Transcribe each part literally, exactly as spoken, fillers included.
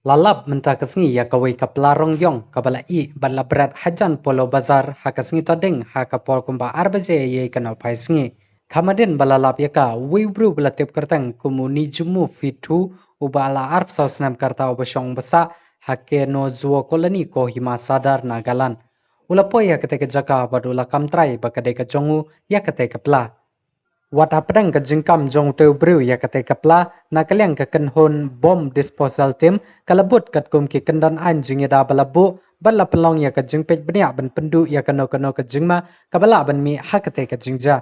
La lap mynta ka sngi ïa kawei ka pla rong ïong kaba la ih bad la bret hajan Polo Bazar ha ka sngi Toding ha ka por kumba ar baje ïa ka nohphai sngi. Kham hadien ba la lap ïa ka, uwei u briew ba la tip kyrteng kum u Nijumu Fithu, uba la arphew saw snem ka rta, uba shong ba sah ha Kenozuo Colony, Kohima Sadar, Nagaland, u la poi ïa katei ka jaka bad u la kam trai ba ka dei ka jong u ïa katei ka pla. Wat hapdeng ka jingkam jong utei u briew ïa katei ka pla, na ka liang ka kynhun Bomb Disposal Team ka la bud katkum ki kyndon aiñ jingïada ba la buh bad la pynlong ïa ka jingpeit bniah ban pynduh ïa kano kano ka jingma kaba lah ban mih ha katei ka jingjia.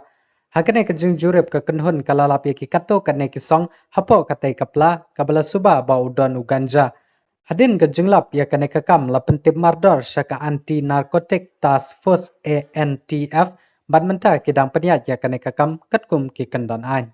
Ha kane ka jingjurip, ka kynhun ka la lap ïa ki katto katne ki song hapoh katei ka pla kaba la suba ba u don u ganja. Hadien ka jinglap ïa kane ka kam, la pyntip mardor sha ka Anti Narcotic Task Force, A N T F, bad mynta ki dang pynïaid ïa kane ka kam katkum ki kyndon aiñ.